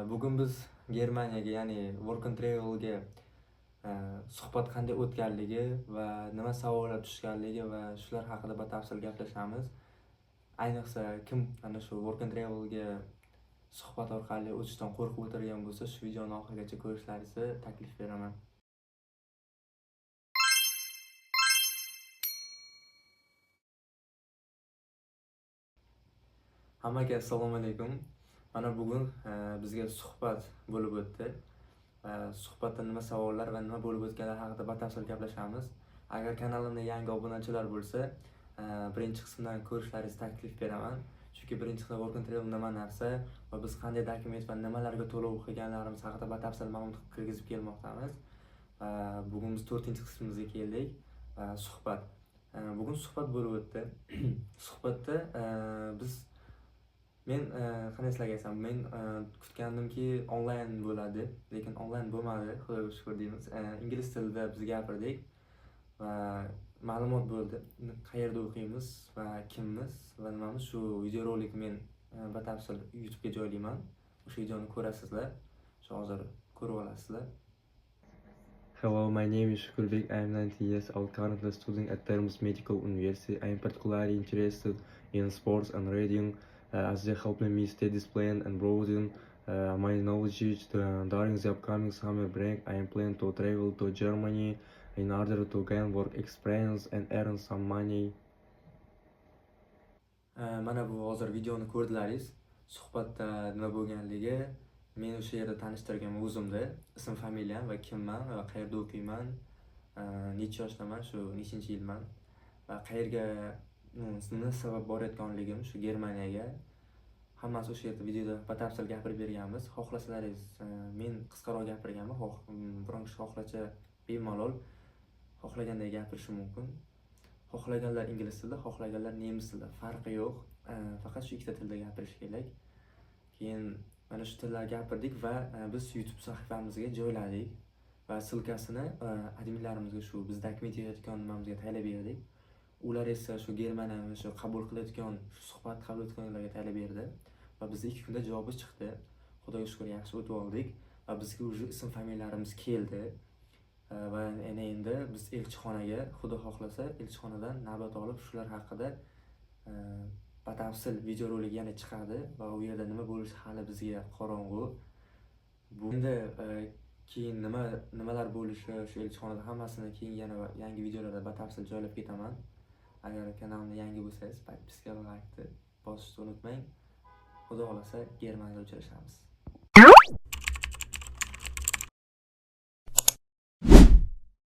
Bugun biz Germaniyaga, ya'ni Work and Travelga suhbat qanday o'tganligi va nima savollar tushganligi va shular haqida batafsil gaplashamiz. Ayniqsa, kim ana shu Work and Travelga suhbat orqali o'tishdan qo'rqib o'tirgan bo'lsa, shu videoni oxirigacha ko'rishlaringizni taklif beraman. Hammaga assalomu alaykum. Mana bugun bizga suhbat bo'lib o'tdi. Va suhbatda nima savollar va nima bo'lib o'tganlari haqida batafsil gaplashamiz. Agar kanalimda yangi obunachilar bo'lsa, birinchi qismdan ko'rishlaringizni taklif beraman. Chunki birinchi qismda Work and Travel nima narsa va biz qanday dokument va nimalarga to'lov qilganlarimiz haqida batafsil ma'lumot kirgizib kelmoqdamiz. Va bugun biz to'rtinchi qismimizga keldik va suhbat. Bugun suhbat bo'lib o'tdi. Suhbatda biz men qanday sizlarga aytsam, men kutgandimki, onlayn bo'ladi, lekin onlayn bo'lmadi, Xudoga shukur deymiz. Ingliz tilida biz gapirdik va ma'lumot bo'ldi. Qayerda o'qiymiz va kimmiz va nimamiz. Shu videorolikni men batafsil YouTube'ga joylayman. O'sha videoni ko'rasizlar. Shu hozir ko'rib olasizlar. Hello, my name is Shukurbek. I am 19 years old, currently studying at Termez Medical University. I am particularly interested in sports and reading, as they help me stay disciplined and broaden my knowledge. During the upcoming summer break, I am planning to travel to Germany in order to gain work experience and earn some money. Mana bu hozir videoni ko'rdilaringiz. Suhbatda nima bo'lganligi, men o'sha yerda tanishtirganman o'zimni, ism familiyam va kimman va qayerda o'qiyman, necha yoshdaman, shu nechinchi yilman va qayerga, nima sabab borayotganligim, shu Germaniyaga. Hammasi o'sha yerda videoda batafsil gapirib berganmiz. Xohlasalaringiz, men qisqaroq gapirganman, biron kishi xohlacha bemalol xohlaganday gapirishi mumkin. Xohlaganlar ingliz tilida, xohlaganlar nemis tilida, farqi yo'q. Faqat shu ikkita tilda gapirish kerak. Keyin mana shu tillarda gapirdik va biz YouTube sahifamizga joyladik va ссылка sini adminlarimizga, shu biz dokument yig'ayotgan nimamizga tayyorlab berdik. Ular esa shu Germaniyani shu qabul qilayotgan, shu suhbat qabul qilayotganlarga tayyorlab berdi va bizda 2 kunda javobi chiqdi. Xudoga shukur, yaxshi o'tib oldik va bizga уже ism familiyalarimiz keldi. Va ana endi biz elchixonaga, Xudo xohlasa, elchixonadan navbat olib, shular haqida batafsil videorolik yana chiqadi va u yerda nima bo'lishi hali bizga qorong'u. Bu endi keyin nimalar bo'lishi shu elchixonada hammasini keyin yana yangi videolarda batafsil joylab ketaman. Agar kanalimda yangi bo'lsangiz, подписка va laykni bosishni unutmang. Xudo xohlasa, Germaniyada uchrashamiz.